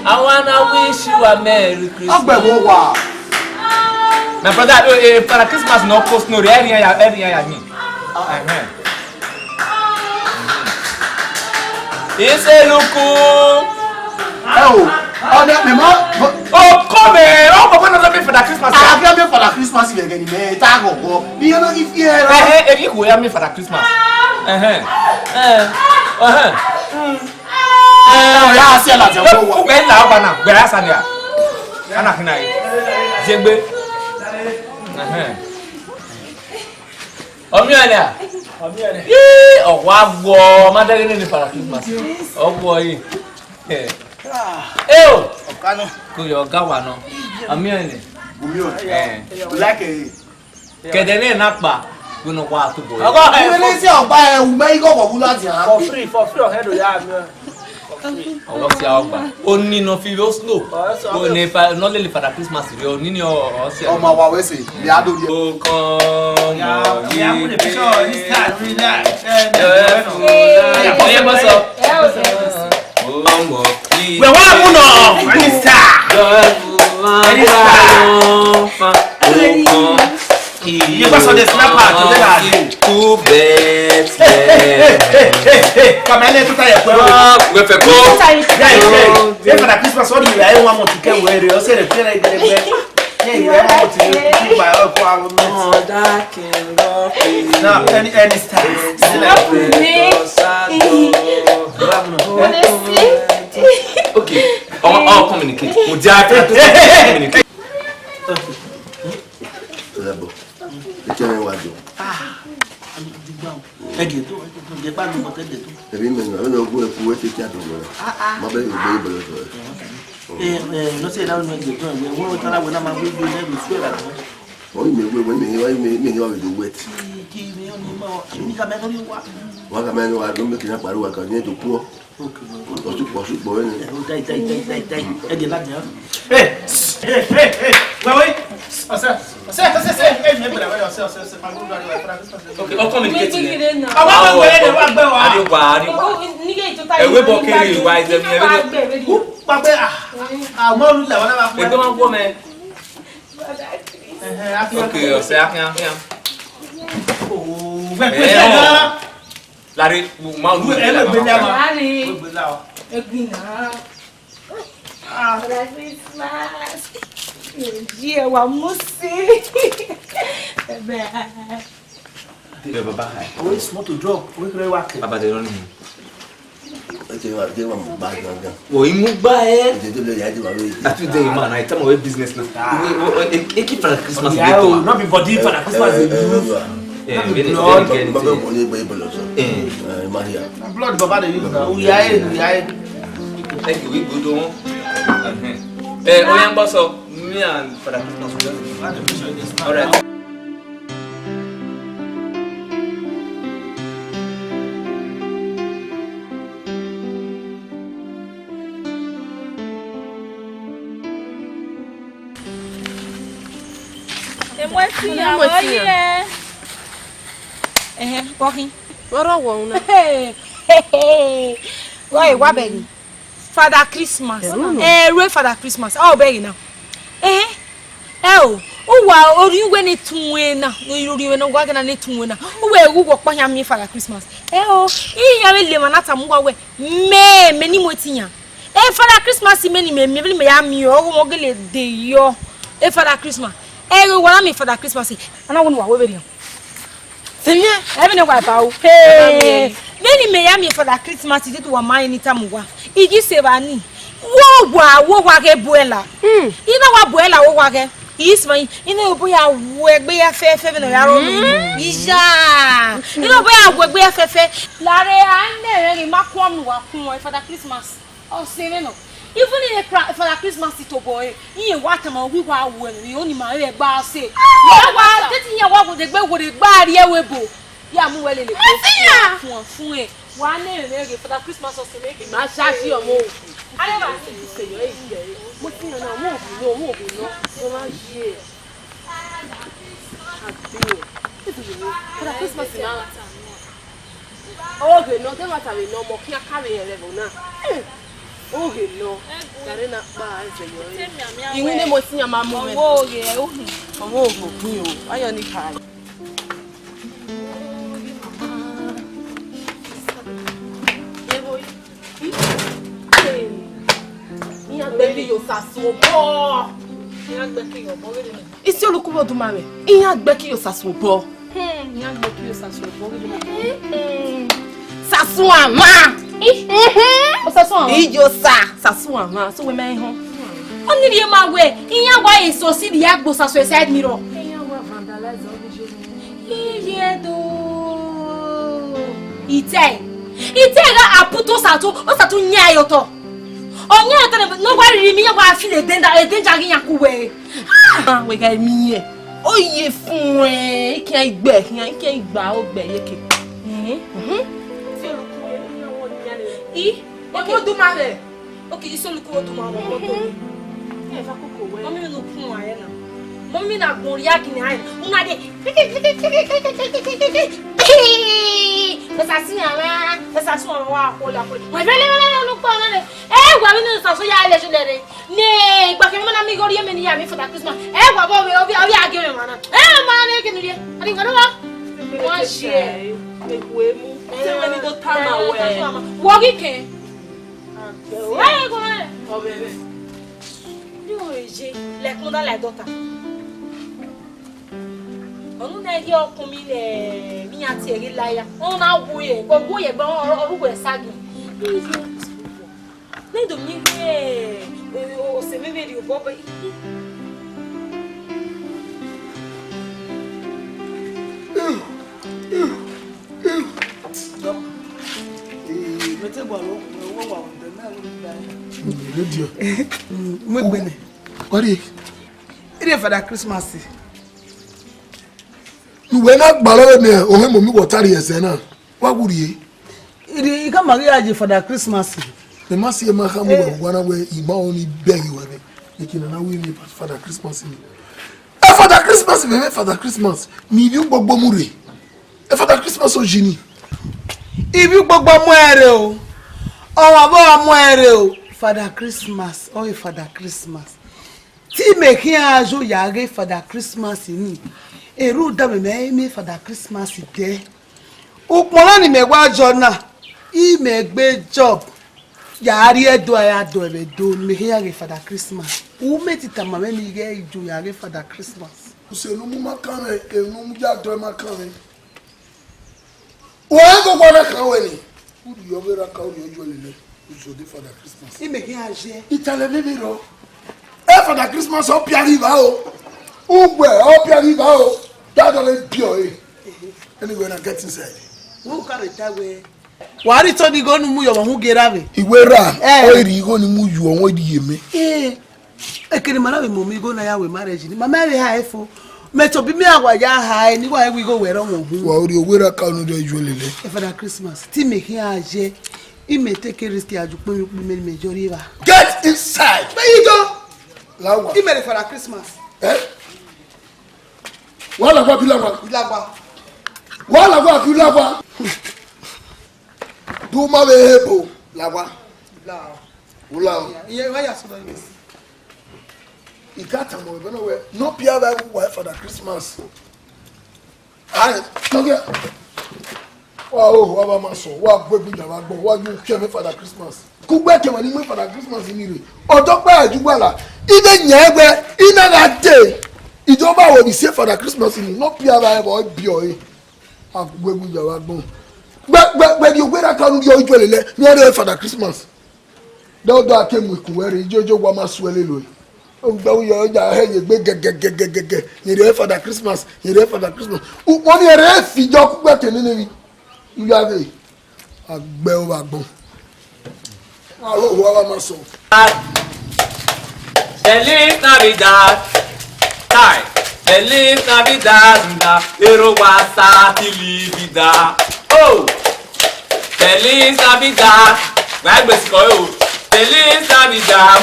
I wanna wish you a Merry Christmas. Ọgbẹ wo wa. My brother, eh, eh, Father Christmas no post no, ẹ ri ya, ẹ ri ya ni. Amen. Ise luku. Ẹ o, ọdẹ mi ma. O kọ mẹ, ọ bọ bọ na mi Father Christmas. A gẹ mi Father Christmas vẹ gẹ ni mẹ, ta gọ gọ. Iye no gi fi ẹ ra. Ẹhẹn, ebi ko ya mi Father Christmas. Ẹhẹn. Ẹhẹn. Ẹ, ya se la jẹ wo wa. Ugbe la ọba na, gbẹrẹ asa ni a. Ana kina yi. Zegbe. Ẹhẹn. Ọmiọnẹ a? Ọmiọnẹ. Yii, ọ wa wọ, ma dẹghe nene Father Christmas. Ọ wọ yi. Eo! Ọkanu. Ko yọ ọga wa nọ. Ọmiọnẹ. Ọmiọnẹ. Eh. Like e. Kẹdẹ ne na kpa, wene wa tobọ. Ọgọ, eh, iwe ne si ọgba ẹ, u mẹ igho wọ wu ladian. For free, for free, ọ hẹ do ya mi. Ọwọ si ọgba. Oni nọ fi vbe Oslo. Ọ, sir. Oni fa, nọ lele Father Christmas rẹ, oni ni ọ, ọ si. Ọmọ wa wẹ se, mi a do ye. O kàn mọ yìí pé. Joyful life. Ẹ, ẹ, bọ́ sọ. Ọmọ yìí. Wẹ̀ wá mú nọ, Minister. Joyful life. Minister. O kàn. Iye pastor dey snap her today na day. Happy birthday. Come here, let me tell you. Ah, we fe ko. Guys, guys, hey, Father Christmas, what do you, I want to tell you, I say the prayer, I get it. Yeah, you want to keep my, uh, Father King of Kings. Now, any, any time. Honestly. Okay. I'll, I'll communicate. Mo jẹ́ àti communicate. Ẹ jẹ́ mi wá jọ. Ẹgẹ tó, ẹgẹ tó, ẹgẹ gbàgbé mọtẹ ẹgẹ tó. Èmi mẹ nà, ẹnà ogun ẹkú ẹ tẹ kí a dùn mọ. Ma bẹ yóò gbé ibẹ lọ sọ ẹ. Ẹ ẹ, no say that one get done. We won't tell her when I'm going to do that. Wọ́n yìí mi wé, wọ́n mi wá, mi mi wá wẹ̀dọ̀ wet. Kí ni ó ní mọ́? Ní ká mẹ́rin ló wà. Wọ́n ká mẹ́rin wá, ló ń bẹ kí n pariwo àkàrà ní ètò púọ̀. Ọ̀ṣùpọ̀, ọ̀ṣùpọ̀ ẹni. Ẹ ó dá ìdá ìdá ìdá ìdá ẹgẹ láti hàn. Ẹ ẹ ẹ ẹ wẹwẹ ọsẹ ọsẹ ọsẹ ọsẹ ẹ ẹ gbẹdẹ wẹdẹ ọsẹ ọsẹ ọsẹ pariwo lórí ọsẹ ọsẹ. Okay, ọkọ mi kẹtì ni. Àwọn ọmọ ẹgbẹ́ ẹ̀dẹ̀ wá gbẹ́ wa. Àdìwà, àdìwà. Ẹ̀wé bọ̀ kéré ìwà ìzẹ̀mí ẹ̀wé. Pàpẹ́ àwọn olùlà wọn náà wà fún ẹ. Ẹgbẹ́ wọn gbọ́ mẹ́. Okay, ọ̀sẹ̀ akínyakínya. Ooo, bẹ́ẹ̀ pé ṣe náà. Lare, ma lu ẹ lè gbé dá ma. Lare. Egbin na. Ah, Father Christmas. Ye wa musi. Ebe. Ebe baba hai. Owe small to drop. Owe kere wa ke. Baba de run. Ete wa, ete wa mu ba gangan. Wo imu gba e. Ete to le ya de wa we. Atu de ma na, ita mo we business na. Ah. We, we, we, e, e ki Father Christmas. Yeah, dey o, no be body Father Christmas dey use. Eh, no be blood. Baba mo ni gbe blood so. Eh, Maria. Blood baba dey use na. Uya e, uya e. Thank you, we good o. Eh, oya n gbọ so. Me and Father Christmas we just. All right. Emu esi ya, emu esi ya. Ẹhẹn, kọkhin. Ọrọ wọ una. Hey, hey, hey. Why, wa bẹghi? Father Christmas. Ẹrue Father Christmas. Ọ bẹghi na. Eh? Ẹ o, uwa orhiọn uwẹ ne tuẹn na, ne orhiọn uwẹ ne wa ghe na ne tuẹn na. Uwẹ gu wọ kpa yan miẹn Father Christmas. Ẹ o, iran vbe le emwa na tama uwa wẹ, mẹ, mẹ ni mu etiyan. E Father Christmas mẹ ni mẹ miẹn, vbene mẹ ya miẹn, ọghe mẹ ọ gele de yọ. E Father Christmas. Ẹ ghe wa na miẹn Father Christmas. Ana wẹ ne uwa wẹ vberriọ. Sẹmia, ẹ vbene wa ba o. Hey. Vbene mẹ ya miẹn Father Christmas, ite tu wa ma ni tama uwa. I ghi sẹ evba ni. Wo wa, wo wa ghe bu ẹla. Hmm. I na wa bu ẹla, wo wa ghe. I sẹ emwa, I na obọ ya wu egbe ya fẹfẹ vbene ọ ya rrọọ nọ. Hmm. Iya. I na obọ ya wu egbe ya fẹfẹ. Lare a nẹ rẹ ghi ma kuọm ne uwa kun Father Christmas. Ọ sẹ mwẹ nọ. Even in a Father Christmas tobọ ẹre, iran wa tama uwa wa wu ẹmwẹ, oni ma rre gba sẹ. Iran wa tete iran wa wo degbe wo de gba rrie ẹvbo ebo. Ya mu wẹ lele ko. Fuan fuan. Wa nẹ rẹ ghe Father Christmas ọ sẹ mwẹ ghe. Ma sha si ọmọ ogun. Aye ma si se yo e gẹ. Mo ti yan na ọmọ ogun, ọmọ ogun nọ. Mo ma ye. Abi. Father Christmas na. Oghe nọ, de mwa ta vbe nọ, ọmọ khian ka vbe rẹn vbe ẹvbo na. Oghe nọ, gare na kpa ẹzẹ yọ re. Iwinna mo si yan ma mu mwẹ. Ọmọ oghe, oghe. Ọmọ oghe ogbin o, ayọ ni ka. Iran gbẹkẹ yo sa su obọ. Iran gbẹkẹ yo obọ, vbene Isi oluku vbe oduma mwẹ, iran gbẹkẹ yo sa su obọ. Hmm, iran gbẹkẹ yo sa su obọ. Hmm, sa su amwa. Ih, mhm. O sa su amwa? Iyo sa, sa su amwa, so wẹ ma họn. Ọni rhie ma wẹ, iran wa eso si rhie agbo sa su side mirror. Iran wa vandalize all the. Iye do. Ite. Ite gha aputo sa tu, o sa tu nya yo to. Ọ nya yo to ne, no wa rhie mi, ya wa feel a danger, a danger ghi yan ku wẹ. Ah, wẹ gha mi yẹn. Ọ ye fun ẹn, I khian igbe, I khian, I khian igba, ọ gbe ye ke. Mhm. I, okay. Ebo du ma rẹ. Okay, Isi oluku vbe oduma, ọ koko. Eva koko wẹ. Mọmi, unu kun wa yẹ na. Mọmi na gbọn ria gini aye. Una de. Esa si ara, esa si ara wa ko la ko. Mo fẹ le le nu kpọ na le. E wa mi nu sa so ya le so le re. Ne igba ke ma na mi gori ye mi ni ya mi for that Christmas. E wa bo we obi obi age me mana. E ma ne ke ni ye. Ani ngoro wa. Wa share. Eku emu. Te wẹ ni do tama wẹ. Wọ ghi kẹn. Wẹ gọ. Ọvẹvẹ. Ni o ye, like mother, like daughter. Ọnu na rhie ọkun mi lẹ, mi ya tie ghi la ya. Ọ na wu ye, kọ wu ye gbe, ọ ru wẹ sa ghi. Ne do mi ghe, o, o, o se me vbe rhie obọ be. Mu egbe nẹ. Ọrịa. Ire Father Christmas. Uwẹ na gbalọ vbe mẹ, ohẹn mo mi wọ ta rhie ẹzẹ na. Wa wu rhie. Ire, I ka ma ghi ya ye Father Christmas. Mẹ ma si ma kha mu wẹ wa na wẹ ima oni bẹghe wẹ vbe. Eke na na wi mi Father Christmas ni. E Father Christmas vbe, vbe Father Christmas. Mi ivbi ugbogbo mu rre. E Father Christmas o ji ni. Ivbi ugbogbo mu ẹre o. Ọmwa vbe ọ mu ẹre o. Father Christmas, ọ e Father Christmas. Te imẹ khian yo ya ghe Father Christmas ni, erha uda mwẹ mẹ i miẹn Father Christmas dẹ. Ukpọn na ni mẹ wa yọ na, imẹ gbe Job ya rrie Ẹdo, a ya dọ ẹvbo Ẹdo, ne imẹ khian ya ghe Father Christmas. U mẹ ti tama mwẹ ne I ghẹ yo ya ghe Father Christmas. Use ne u mu ma kan mwẹ, enu mu ya dọ ma kan mwẹ. Wẹ ghe owa na khan wẹ ni, u rhie ọghe erha ka, u rhie oyu lele, u zode Father Christmas. Imẹ khian ye. Italẹ vbe vbe rrọọ. E Father Christmas ọ pia ghi vba o. Ugbẹ ọ pia ghi vba o. Dadọ vbe biẹ ọre. Anyway, na get inside. Wẹ u ka vbe ta wẹ, wa rhie itọ ni igho ne u mu ye ọmwa hu gie ra vbe. Iwe ra, Eh. ọ rhie igho ni mu ye ọmwa rhie mẹ. Eh. Ekene ma na vbe mu igho na ya wẹ marriage ni, ma mẹ vbe ha ẹfo. Mẹ tobọ imẹ a wa ya ha ẹre, ne I wa ru igho wẹ rọ wọn hu. Wa rhie owa erha ka, unu rhie oyu lele. E Father Christmas, te imẹ khian ye, imẹ take risk ya ju ukpọn emwi ukpọn imẹ ne imẹ yọ rri evba. Get inside! Mẹ yi do! La owa. Imẹ rre Father Christmas. Eh? Wa la owa, bi la owa. Bi la owa. Wa la owa, bi la owa. Do ma vbe he bo, la owa. La. U la o. Iye, iye, wa ya sọdọ Ines. I ka tama mwẹ vbene wẹ, ne ọ pia vbe uwa Father Christmas. Ae, tọghe. Wa o, wa ba ma sọ, wa gu egbe yan vbe agbọn, wa yu khian mwẹ Father Christmas. Kugbe ke ma ni mu Father Christmas ni rre. Ọdọ gba ju gba la. I vbe yan wẹ, I na gha dee. I do ba wẹ ni si Father Christmas ni, ne ọ pia vbe ẹvbo biẹ ọre. A gu egbe yan vbe agbọn. Gbe, gbe, gbe rhie owa erha ka, unu rhie oyu lele, ne ọ rre Father Christmas. Dọdọ a ke mu ikun wẹ rre, ijojo wa ma suẹ lele. Ogba u yọ ya hẹ ye egbe gẹgẹgẹgẹgẹ. Yẹn rre Father Christmas, yẹn rre Father Christmas. Ukpọn ni rre fi jọ kugbe ke nene vbi. U ya ghe. A gbe o vbe agbọn. Aro wa ma sọ. Feliz Navidad. Hi. Feliz Navidad, da, ero wa sa ti li vida. Oh! Feliz Navidad. Wa gbe sikọ o. Feliz Navidad.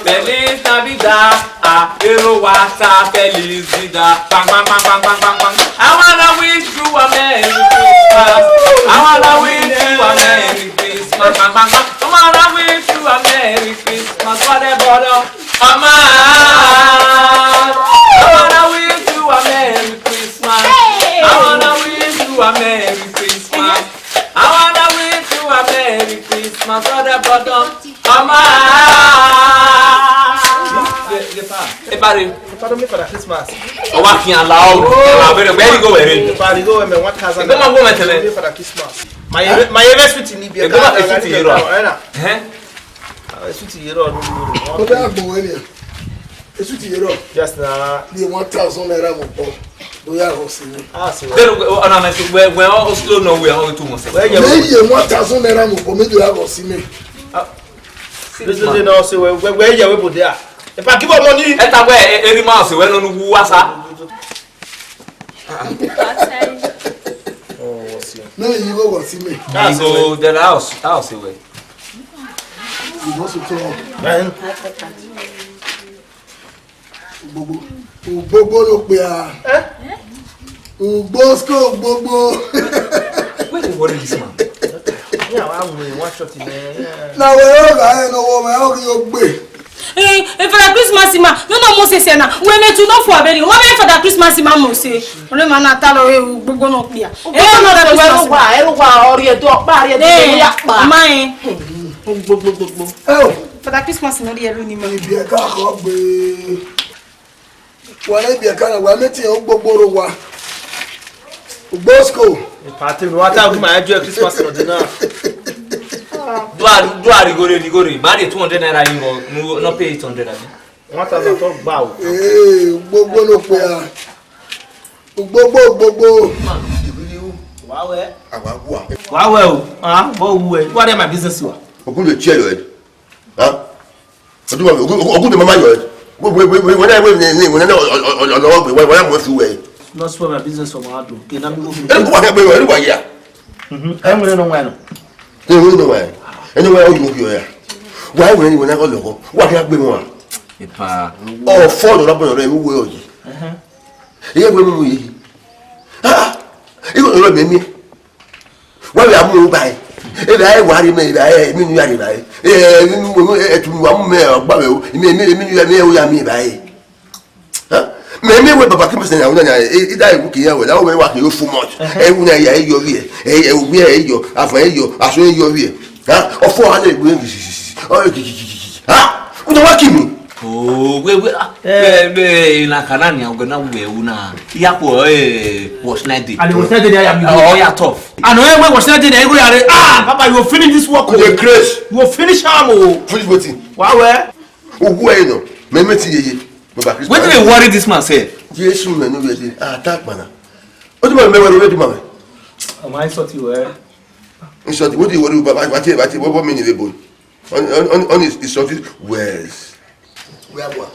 Feliz Navidad. Ah, ero wa sa feliz vida. Bang, bang, bang. I wanna wish you a Merry Christmas. I wanna wish you a Merry Christmas. Bang, bang, bang, bang. I wanna wish you a Merry Christmas. What a bother. Come on. I wanna wish you a Merry Christmas. I wanna wish you a Merry Christmas. I wanna wish you a Merry Christmas, brother Gordon. Come on. Ẹ bá rẹ. Ẹ bá rẹ mi Father Christmas. Ọ wa fi hàn la ọ. Ẹ máa bẹ̀rẹ̀, where you go, where you? Ẹ bá rẹ, go, ẹ mẹ one thousand. Ẹ máa gbọ́ mẹ́tẹ̀lẹ́. Mi Father Christmas. Ma ye, ma ye best sweet ni bi. Ẹ gbọ́ best sweet yìí rọ. Ẹ na. Ẹhẹ́n. Ah, esu ti yere ọdún lórí. Ó bẹ́ àgbọ̀n wẹ́lẹ̀. Esu ti yere ọ. Yes, na. Iye one thousand naira mo kpọ. Bóyá ọ sí mi. Ah, sí. Then, uh, ọ̀nà mẹ́sì, wẹ́, wẹ́, ó slow no way, ó tún mọ̀ sí. Wẹ́ yẹ. Mẹ iye one thousand naira mo kpọ, méjì ra ọ sí mi. Ah, this is not say wẹ́, wẹ́, wẹ́ yẹ wẹ́ bòde à. If I give up money. Ẹ ta wẹ́, ẹ, ẹ rí máa ṣe wẹ́ nínú wú wá sá. Oh, what's your. No, you go what's me. You go the house, house away. You go to tell. Gbogbo. Gbogbo ló pe a. Ugbosko gbogbo. Wait, what is this man? Yeah, I will one shot in there. Yeah. Na we o ga e no wo me o ri ogbe. Eh, eh, Father Christmas ma, no, no, Moses na. We me tu no for very. What me Father Christmas ma Moses? Ore ma na ta lo, eh, gbogbo no kpia. Eh, no, Father Christmas ma. Ẹrugba, ẹrugba, ọrri ẹdẹ, ọkpa, ọrri ẹdẹ, eh, ya kpa. Ma, eh. Gbogbo, gbogbo, gbogbo. Oh. Father Christmas no ri ẹru ni ma. Ibi ẹka kọ gbe. Wa na ibi ẹka na, wa mẹ tie ogbogbo ro wa. Ugbo school. Party, wa ta ma enjoy Christmas no dey now. Do a, do a rigore, rigore. Ma dey two hundred naira in go, no, no pay eight hundred abi. One thousand to gba o. Eh, gbogbo no pe a. Gbogbo, gbogbo. Wa wẹ. Àwa wà. Wa wẹ o. Ah, what we? What am my business you are? Ogun dey cheer your head. Huh? Ogun, ogun, ogun dey mama your head. Wẹ, wẹ, wẹ, wẹ, wẹ, wẹ, wẹ, wẹ, wẹ, wẹ, wẹ, wẹ, wẹ, wẹ, wẹ, wẹ, wẹ, wẹ. No spoil my business for my hand o. Okay, na mi go. Eh, who are you? Who are you? Mhm. Ẹ wẹ no wẹ no. Ẹ wẹ no wẹ. Ẹni wẹ o yo yo ya. Why wẹ ni wẹ na go lọghọ? Wa kẹ gbe wọn. Ipa. Ọ fọ lọ lọbọ rẹ mi wẹ ọ yi. Ẹhẹn. Iye wẹ mu yi. Ah! Igo lọ mẹ mi. Wa vbe a mu ba ẹre. Evba ẹre wa rre mẹ, evba ẹre, emwi ne u ya rre evba ẹre. Eh, emwi ne u, eh, ẹtu ne uwa mu mẹ, ọ gba mwẹ o. Emwi, emwi, emwi ne u ya, emwi ne u ya miẹn evba ẹre. Huh? Mẹ, mẹ wẹ baba kí mẹ sẹ na, una na, eh, ida ewu kì í yẹn wẹ, la wẹ wa kì í fo mọ. Ẹhẹn. Ewu na ya, e yọ vbiẹ, eh, eh, owiẹ, e yọ, avan, e yọ, aso, e yọ vbiẹ. Huh? Ọfọ ha lẹ egbe, ọ, ha? Una wa kí mi. Oh, we, we, ah, eh, we, we, na kana ni, ọgọ na wẹ u na. Iya ko, eh, wash night day. And wash night day, ya mi. Oh, ya tough. And when wash night day, you are, ah, Papa, you will finish this work. You dey craze. You will finish am o. Finish wetin? Wa wẹ. Ogu ẹ nọ, mẹ mẹ ti yeye. Baba Christmas. Wetin dey worry this man sef? Jesu mẹ no be dey. Ah, ta kpana. O ti ma mẹ wẹ, o ti ma mẹ. Am I insult you, eh? Insult, what do you worry about? What, what, what, what mean you dey boy? On, on, on, on is, is something worse. Where boy?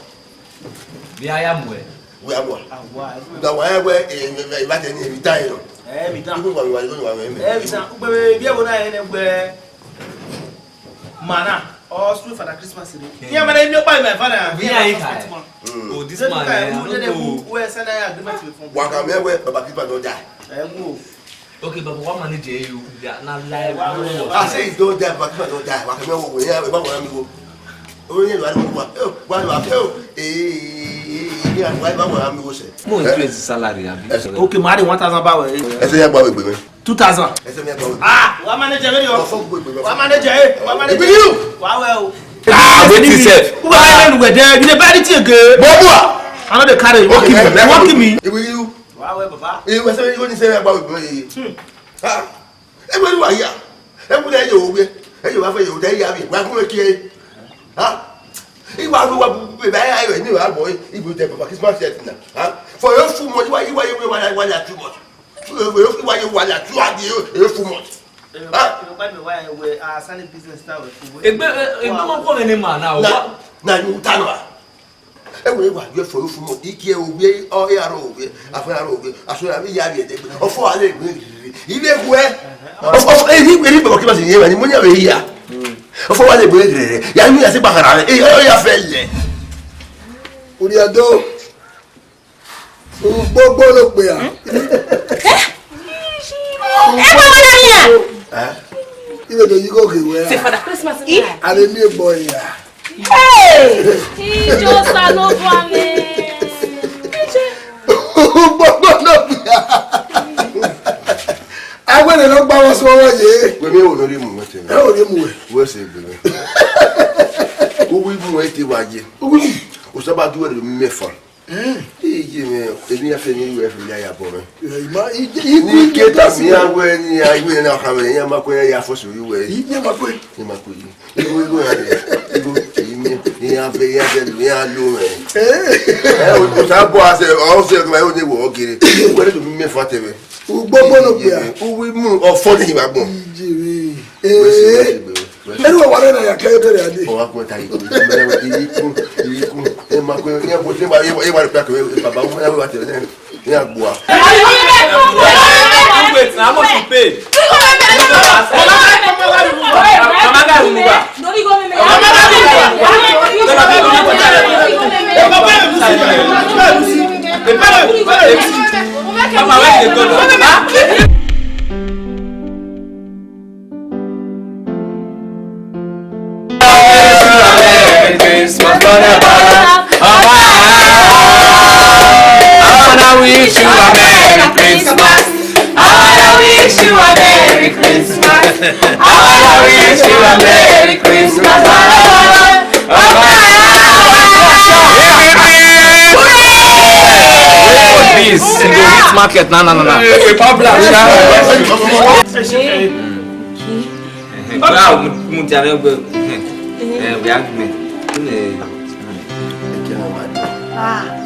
Bi a ya mu ẹ. Where boy? Ah, why? Nga wa ẹgbẹ, eh, eh, eh, ìbátẹ ni, ìbítà yìí nọ. Eh, ìbítà. Ibu wa, wa, wa, wa, wa, eh. Eh, ìbítà. Gbẹ, bi ẹ wo na, ẹ nẹ gbẹ. Mana, or sweet Father Christmas ni. Hmm. Yeah, man, you buy my father. Bi a yi ka. Mm. Oh, this man, eh, I don't know. Who, who sign an agreement with him? Wa ka mẹ wẹ, Baba Christmas don die. Eh, wo. Okay, but what manage you? Yeah, na lie. I say he don die, but he don die. Wa kẹmẹ wo, yeah, ẹ bá wọn mi wo. Orí yẹn ló wà ní wà. Ẹ wà ló wà. Ẹ ẹ ẹ ẹ wà bá wọn mi wo sẹ. Mo increase salary, abi? Okay, ma de one thousand ba wẹ. Ẹ sẹ ya gba wẹ gbẹ. Two thousand. Ẹ sẹ mi gba wẹ. Ah, wa manage ẹ, wa manage ẹ. Wa manage ẹ. Wa wẹ o. Ah, wetin sef? Wa wẹ nu wẹ de. You dey buy anything again? Bọbua. I no dey carry. You wan kill me? You wan kill me? Iwe you. Wa wẹ, baba. Iwe sẹ, iwe ni sẹ ya gba wẹ gbẹ. Hmm. Ha? Ẹ wẹ ni wa ya. Ẹ wẹ ni ẹ yẹ wo wẹ. Ẹ yẹ wa fẹ yẹ wo de ya bi. Wa kun ki e. Ha? Iwa ru wa bu be ba ya yo ni wa boy. Ibu de Baba Christmas set na. Ha? For you full money, why you, why you, why, why you too much? For you, why you, why you too hard, you, you full month. Ha? Egbe, eh, egbe mo ko ni ma na o. Na, na you tanu. Ẹ wẹ wa yọ fo fo mo, iki ẹ ovbi, ọ ya rọ ovbi, afọ ya rọ ovbi, aso ya bi ya bi ẹdẹgbe, ọfọ wa le gbe rere, ile gu ẹ, ọfọ, ọfọ, eyi, eyi baba kí ma sì yẹn wá ní, mo ní àwọn èyí ya, ọfọ wa le gbe rere, ya mi ya sí bàkàrà rẹ, eyi, ọ ya fẹ lẹ. Orí ẹdọ, gbogbo ló pe à. Ẹ bá wọn lẹ́yìn à. Ẹ? Ibe do yi ko ke wẹ. Say Father Christmas. Are mi e gbọ ya. Hey! Ijo Osanobua mẹ. Gbogbo no gbe. Agbẹnẹ nọ gba wọn sọ wọn ye. Wẹ mi wo no ri mu wẹ te. Ẹ wo ri mu wẹ. Wẹ se gbe. Uwu ibu wẹ te wa ye. Uwu ibu. O saba du wẹ mi mẹfa. Eh. Iye mẹ, emi ya fẹ ni wẹ fẹ ya ya bọ mẹ. Ẹ, ima, i, i, i, ni i, keta i, mi a wẹ ni a wẹ na kha wẹ ni a ma ko ya fọ so yu wẹ. I, ni a ma ko. Ni ma ko yi. Igo, igo ya de. Igo, imi, ni a vẹ, ya vẹ, ni a lo mẹ. Eh. Ẹ, o, o ta bọ ase, o se ko o ni wo gere. Wẹ ni to mi mẹ fa te mẹ. Ugbogbo no pe a. Uwu imu, ọfọ ni ma gbọn. Ijere. Wẹ se, wẹ se, wẹ se. Ẹ, wẹ wa na ya kẹ kẹrẹ ade. Ọ wa kun ta yi. Yi kun, yi kun. E ma ko, e ko se ba, e wa pe ke baba, o ya wa te. Ní àgbò a. Wait, how much you pay? Mama guy, move back. Mama, where you dey go? Huh? Merry Christmas. I wanna wish you a Merry Christmas. This in the wheat market. Na, na, na, na. Hey, Pablo, yeah. Wow, mu, mu ti are gbe. Eh, we argument. Ah.